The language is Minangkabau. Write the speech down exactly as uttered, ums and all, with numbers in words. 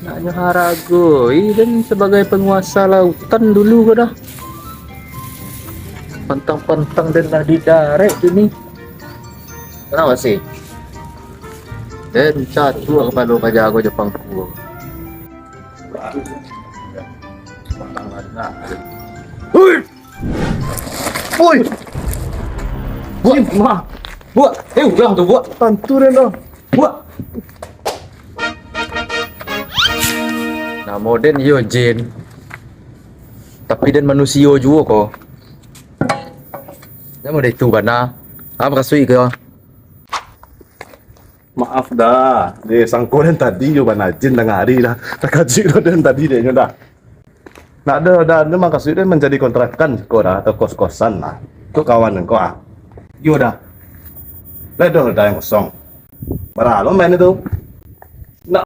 Nak nyo haragoi den sabagai panguasa lautan dulu ko dah. Pantang-pantang den lah didarek kini. Kenapa sih? Den catuak kapalo pajago Jepang kuo. Hui! Woi! Buak, ma. Buak, eh, urang tu, Buak. Tantu den dah. Buak. Namo den iyo Jin. Tapi den manusio juo ko. Namo den itu bana. Apo kasuik ko? Maaf dah. Eh, sangko den tadi jo bana Jin tangah ari dah. Takajuik lo den tadi dek nyo dah. Nak dah, dah, dah mangkasuik den mancari kontrakan siko dah, atau kos-kosan lah. Untuk kawan den ko ah. Iyo dah. Lah dah, dah yang kosong. Bara lo main itu?